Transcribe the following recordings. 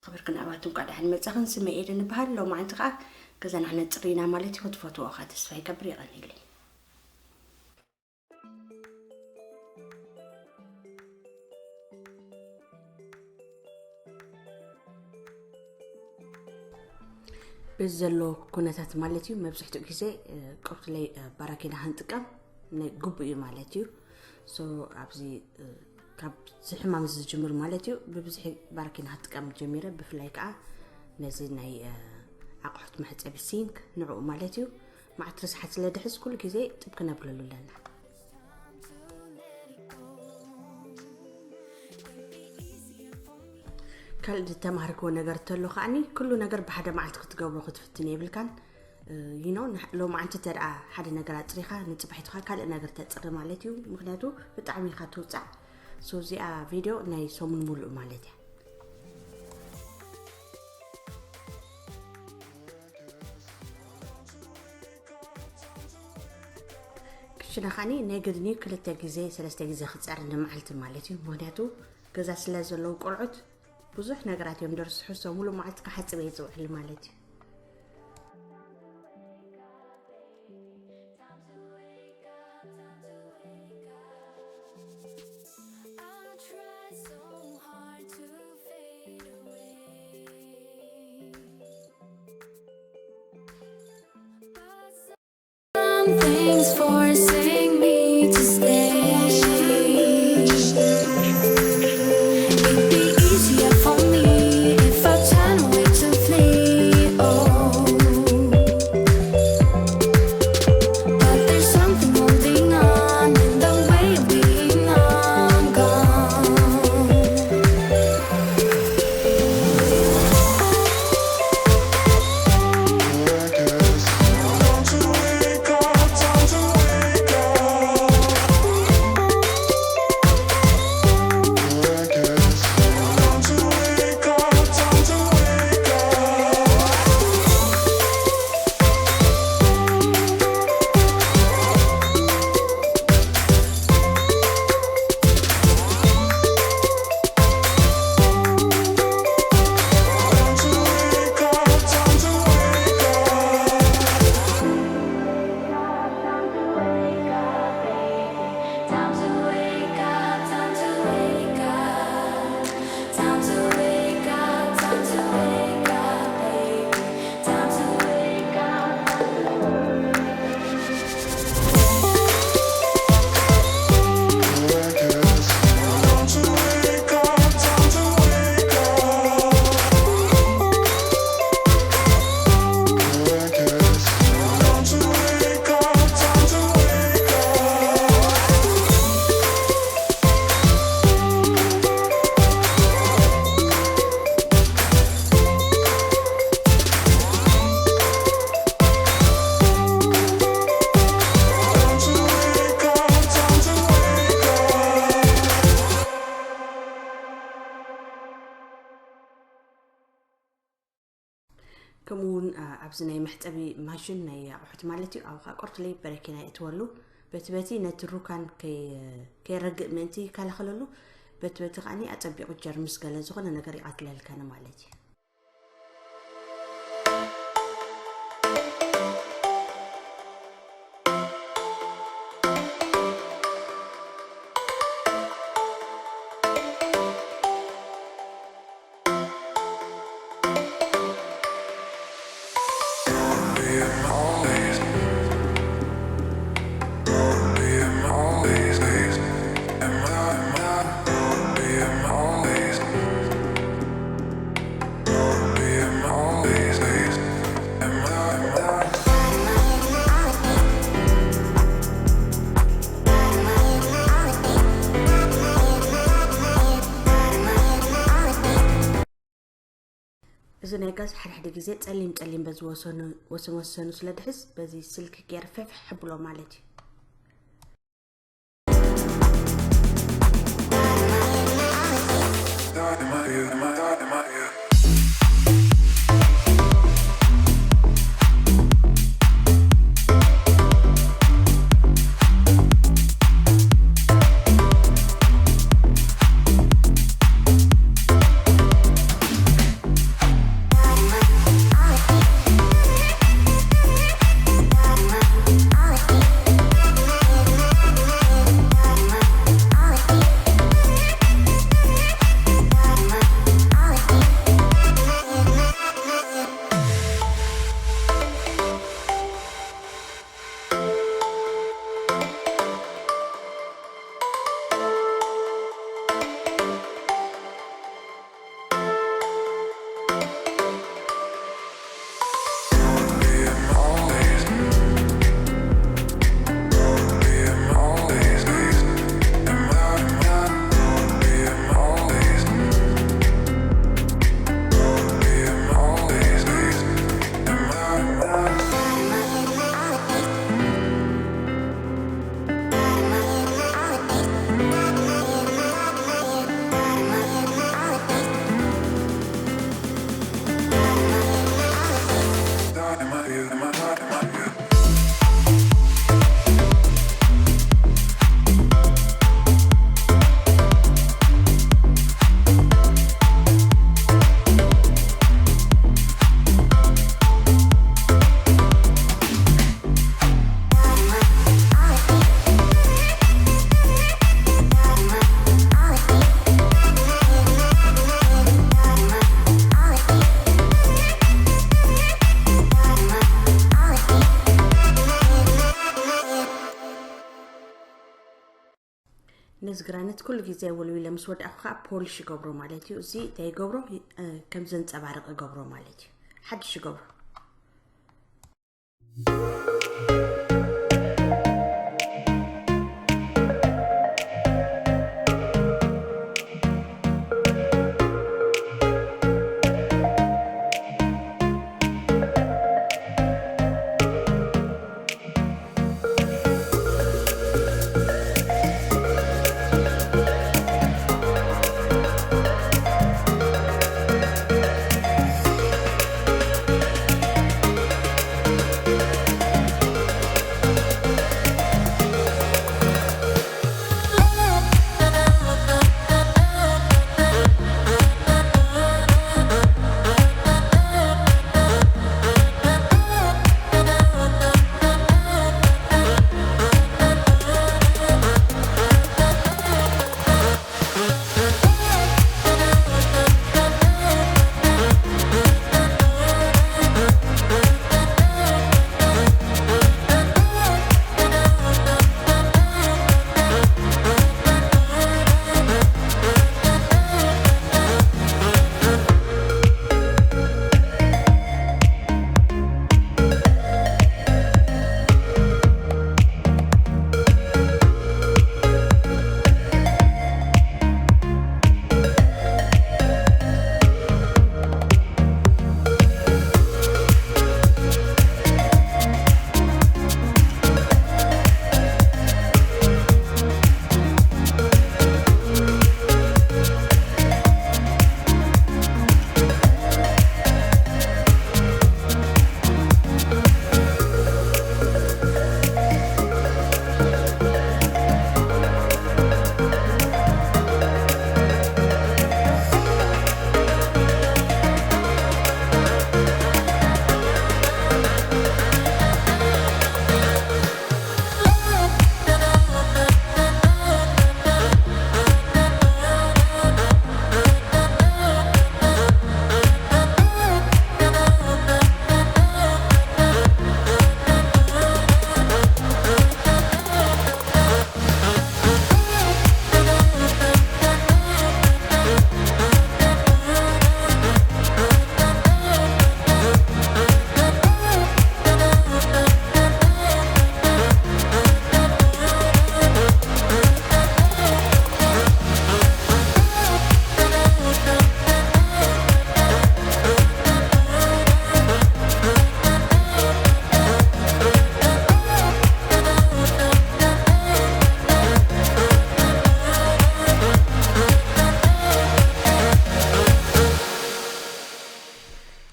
ክብርክን ኣባቱ እንኳዕ ደሓን መጻኽን። ስመ ኤደን እበሃል። ሎማዓንቲ ከኣ ገዛና ክነጽሪ ኢና ማለት እዩ። ክትፈትዎ ከኣ ተስፋ ይገብር። የቐንየለይ። በዚ ዘሎ ኩነታት ማለት እዩ፣ መብዝሕትኡ ግዜ፣ እ፣ ቁርትለይ፣ እ፣ ባራኪና ክንጥቀም ናይ ግቡእ እዩ ማለት እዩ። ሶ ኣብዚ፣ እ፣ ካብ እዚ ሕማም እዚ ዝጅምር ማለት እዩ፣ ብብዝሒ ባራኪና ክጥቀም ጀሚረ። ብፍላይ ከዓ ነዚ ናይ፣ እ፣ ኣቑሑት መሕፀቢ ሲንክ ንዕኡ ማለት እዩ፣ መዓት ርስሓት ስለ ድሕዝ ኩሉ ግዜ ጥብ ክነብለሉ ኣለና። ካልእ ዝተማሃርክዎ ነገር ተሎ ከዓኒ፣ ኩሉ ነገር ብሓደ መዓልቲ ክትገብሮ ክትፍትን የብልካን። ዩ ኖ፣ ሎማዓንቲ እንተ ደኣ ሓደ ነገር ኣጽሪኻ፣ ንጽባሒትኻ ካልእ ነገር ተጽሪ ማለት እዩ። ምኽንያቱ ብጣዕሚ ኢኻ ትውጻዕ። ሶ እዚኣ ቪድዮ ናይ ሰሙን ሙሉእ ማለት እያ። ክሽነ ከዓኒ ናይ ግድኒ ክልተ ግዜ፣ ሰለስተ ግዜ ክጸሪ ንመዓልቲ ማለት እዩ። ምኽንያቱ ገዛ ስለ ዘለዉ ቆልዑት ብዙሕ ነገራት እዮም ደርስሑ። ሶ ሙሉእ መዓልቲ ክሓጽብ እየ ዝውዕል ማለት እዩ። Some things forcing me to stay. It'd be easier for me if I turn away to flee. Oh, but there's something holding on in the way of being undone. ከምኡ እውን፣ ኣ፣ ኣብዚ ናይ መሕጸቢ ማሽን ናይ ኣቑሑት ማለት እዩ፣ ኣብኡ ከዓ ቆርትለይ በረኪና የእትወሉ። በቲ በቲ ነቲ ሩካን ከይ-፣ ከይረግእ ምእንቲ ይከላኸለሉ። በቲ በቲ ከዓኒ ኣጸቢቑ ጀርምስ ገለ ዝኾነ ነገር ይቐትለልካ ማለት እዩ። እዚ ናይ ጋዝ ሓደ ሓደ ግዜ ጸሊም ጸሊም በዚ ወሰኑ፣ ወሰን ወሰኑ ስለ ድሕዝ በዚ ስልኪ ገይረ ፈፍሕ ብሎ ማለት እዩ። እዚ ግራነት ኩሉ ግዜ ወልዊለ ምስ ወዳእኩ ከዓ ፖሊሽ ይገብሮ ማለት እዩ። እዚ እንታይ ይገብሮ? እ፣ ከም ዘንፀባርቕ ይገብሮ ማለት እዩ። ሓድሽ ይገብሮ።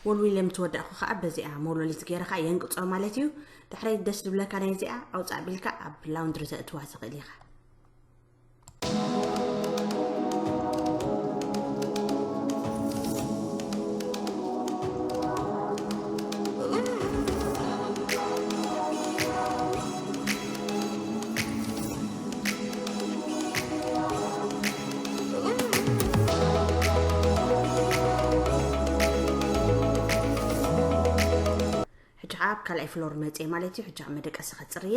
ወልዊለ ምስ ወዳእኩ ከዓ በዚኣ ሞሎሊት ገይረ ከዓ የንቅፆ ማለት እዩ። ድሕረይ ደስ ዝብለካ ናይ እዚኣ ኣውፃእ ቢልካ ኣብ ላውንድሪ ተእትዋ ትኽእል ኢኻ። ሕጂ ከዓ ኣብ ካልኣይ ፍሎር መፅየ ማለት እዩ። ሕጂ ከዓ መደቀሲ ከፅርየ።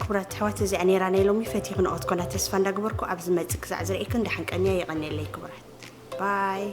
ክቡራት ኣሕዋት፣ እዚኣ ነይራ ናይ ሎሚ ፈቲኽንኦ ትኮና ተስፋ እንዳገበርኩ፣ ኣብ ዝመጽእ ክሳዕ ዝርእየክን ደሓን ቀንያ። የቐንየለይ ክቡራት። ባይ።